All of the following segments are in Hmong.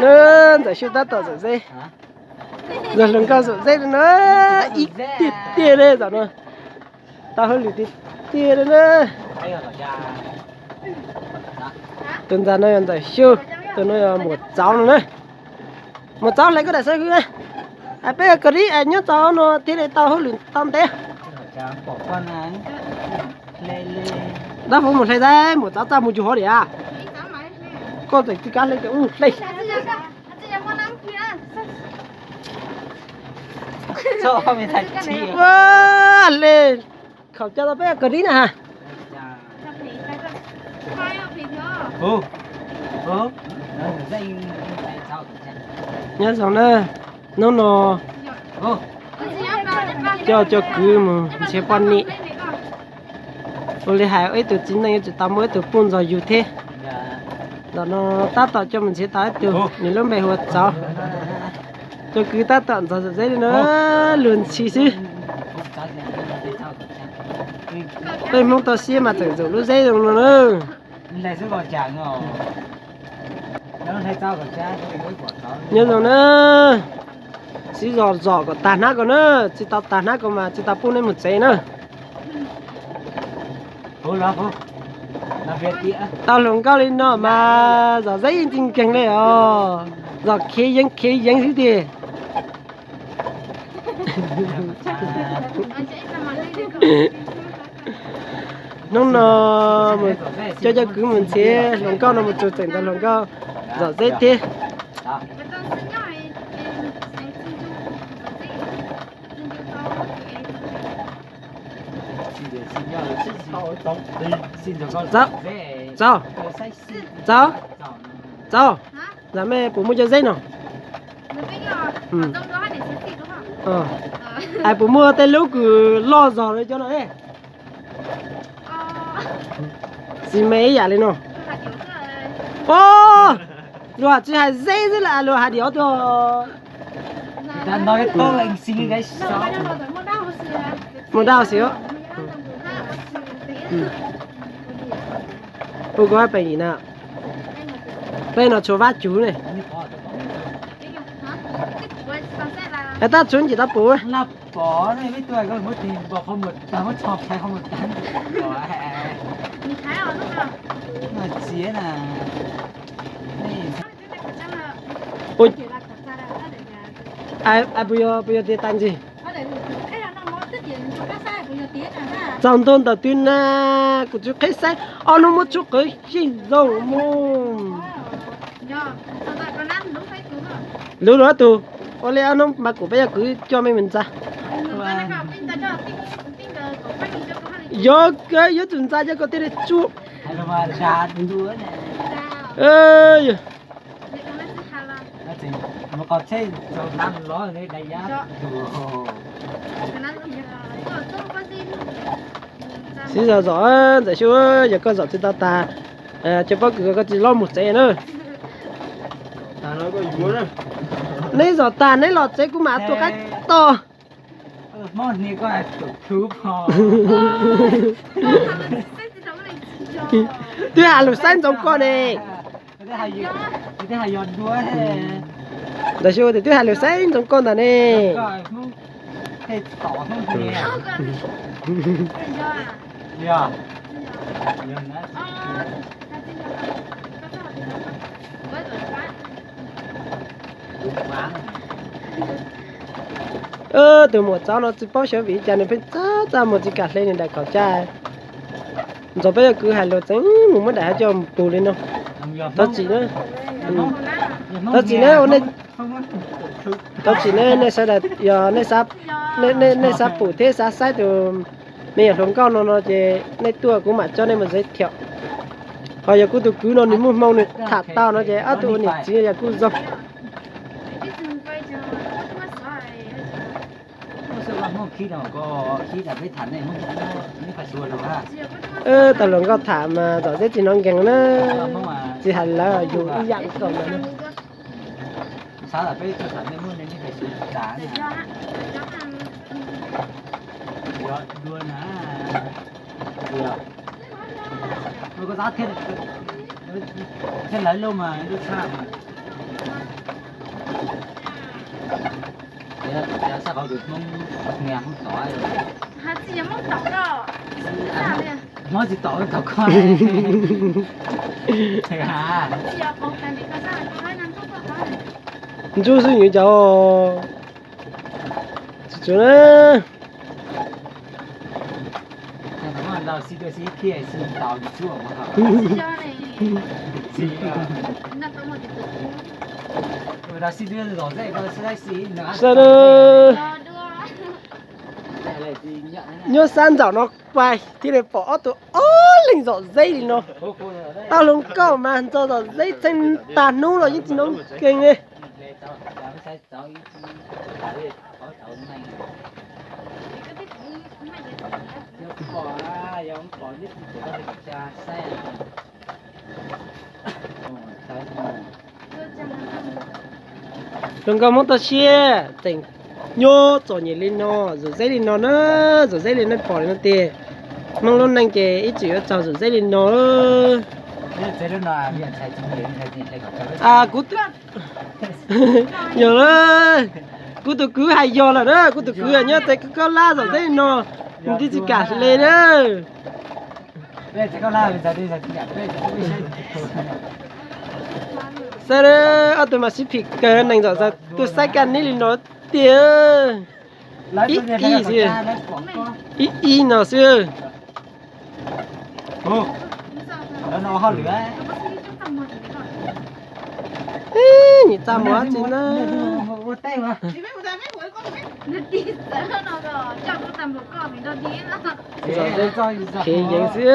Na, Ntxawm Xyooj tab tom zom zeb. Ntxawm hluas nkauj zom zeb no, ib tiag tiag li zaum no. Tau hauj lwm tiag tiag li na. Tus ntxawm no yog Ntxawm Xyooj, tus no yog Muam Txauv no na. Muam Txauv, hle koj daim xab hwb na. Peb kawg li nyob tau no thiaj li tau hauj lwm tau ntev. Dab Huv, mus hle ntag, Muam Txauv txaj mus cuag hov li a. Koj tseem tsis kam hle ces mus hle. Ua, hle khaum coj tau peb kawg li na ha. Nyob zoo na, hnub no coj cov kwv mus nrhiav poj niam. Ua li hais ib tug txiv neej yuav tsum tau muaj ib tug poj ntxoog yug thiab. Ntawm no tab tom coj mus nrhiav tau ib tug, nws lub npe hu ua Txauv. Cov kwv tab tom ntxov zom zeb li no, luag ntxhi xwb. Peb Hmoob toj siab mas tseem zaum lub zeb zoo no na. Nyob zoo na, siv zog zom kom tag hnab ko na, tsis tau tag hnab ko mas tsis tau pub neb mus tsev na. Tau hluas nkauj li no mas zom zeb yeej tsis nkeeg li os, zom khiav yeev khiav yeev xwb tiag. Hnub no coj cov kwv mus nrhiav hluas nkauj no mus txog tseem ntawm hluas nkauj zom zeb thiab. Txauv, Txauv, Txauv, zam mej puas muaj cov zeb no? Puas muaj tej lub kws loj zog li cov no ne? Xis me ib yam li no. Luag tsis hais zeb xwb las luag hais diov tuaj. Mus dab xwb. Hu kuv hab peem yim na. Peb no tshuav Vab Cuv ne. Tab tshuav nci tau puv. Puas yog, puas yog tias tas ntsis? Txaus ntuag ntawm twg na, kuv tsis qheb saib, ob hnub muab tshub qhwv sib zoo mus. Luv luv tus, ua li ob hnub mas kuv peb yog kwv coj mej mus ntxa. Yuav, yuav tsum ntxa cov ko thiaj li tsuaj. Siv zog zom, Ntxawm Xyooj, yog koj zom tsis tau tas, cov pob kws koj tsis loj mus tsev na. Neb zom tas neb los tsev kuv mam tua qaib toj. Twb has lus saib ntsoov koj ne. Ntxawm Xyooj tias twb has lus saib ntsoov koj ntag ne. Tus muam Txauv no tsis paub xyov vim li cas nws pheej txaj txaj muag tsis kam hle nws daim khaub caj. Ntxov peb yog kwv hais lus tseem mus muab daim hab coj mus pug li no. Thov txim na, thov txim na, thov txim na, nej sawv daws, yog nej xav pum thiab xav saib tus me nyuam hluas nkauj no no ces nej tuaj kuv mam coj nej mus zeb thiam. Ho yog kuv tus kwv no nws muaj hmoo nws tham tau no ces ob tug ua niam txiv yog kuj zoo. Tau hluas nkauj tham mas zom zeb tsis hnov nkees na, tsis hais lawv yus ib yam li kom lawv. Thiab lawv lub mas lub tshaj mas. Sab qhov tus Hmoob niag Hmoob tod, Hmoob tsis tom tom koj. Ntsuab xwb nyuv cov. Tsuav na. Saib na. Nyob sab ntawm no pais thiaj li pom ob tug ob leeg zom zeb li no. Tau hluas nkauj mas ntxo zom zeb txheej tag hnub los yeej tsis hnov nkees li. Hluas nkauj Hmoob toj siab tseem nyob txom nyem li no, zom zeb li no na, zom zeb li nej pom li no tiag. Hmoob lub neej ces ib txwm yuav txaus zom zeb li no. Kuv yog, kuv tus kwv hais yog lawm na, kuv tus kwv nyob txawv koj lab zom zeb li no, nws twb tsis kam hle na. Saib ob tug mas sib phim kawg neeg zom zaws tuaj saib kaj nib li no tiag. Ib ib xwb, ib ib no xwb. Nyiam txaj muag tsis na. Zom zeb khiav yeev xwb.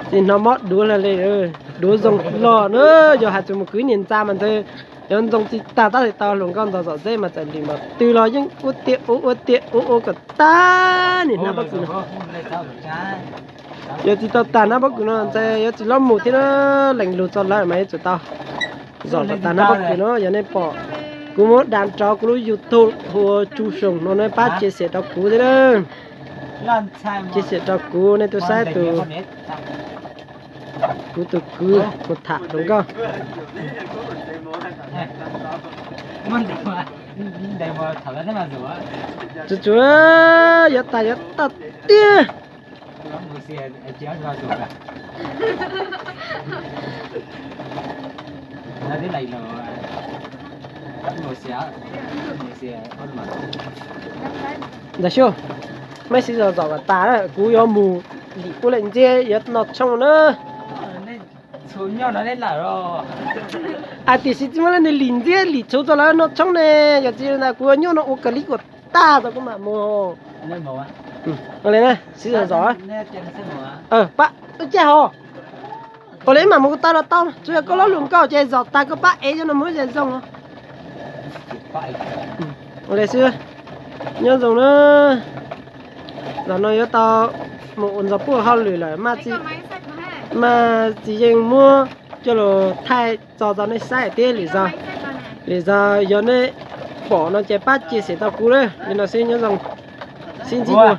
Tsis hnov mob duav hlo li, duav zoo loj na. Yog hais txog mus kwv niag ntxa mas ntshe yuav ntxoo tsis tag tab sis tau hluas nkauj ntxov zom zeb mas txawm lwm npaum twg los yeej ua tiag ua ua tiag ua ua kom tag niag hnab pob kws no. Yog tsis tau tag hnab pob kws no ntshe yuav tsis loj mus thiab na. Lees lus txog lawm mas yuav tsum tau zom kom tag hnab pob kws no. Yog nej pom kuv muab da rau kuv lub YouTube hu ua Tsu Soom no nej pab tsia xiam rau kuv thiab na. Tsia xiam rau kuv nej tuaj saib tus, kuv tus kwv mus tham hluas nkauj. Tsuav tsuav, yuav tas yuav tas tiag. Ntawd xyov, mej sib zom zom kom tas, kuv yuav mus lim ua lem ntxiab yuav noj tshoob na. Hais tiam sis tsis muaj leej twg lim ntxiab lim tshoob txog lawv noj tshoob ne, yog tsis li ntawd kuv yuav nyob no ua kawg li kom tag tau kuv mam mus. Ua li na, sib zom zom. Pab, ua cas ho? Ua li mam mus kuv tau los tau, tsuas yog koj lub hluas nkauj ces zom tas koj pab ev cov no mus ze zoo. Ua li xwb, nyob zoo na. Zaum no yuav tau mus ua ntxov puj hauj lwm lawm, mas txiv yeej muab coj los thaij tso rau nej saib thiab lwm zaus. Lwm zaus yog nej pom no ces pab tsia xiam rau kuv na. Li no xwb, nyob zoo, sib ntsib dua.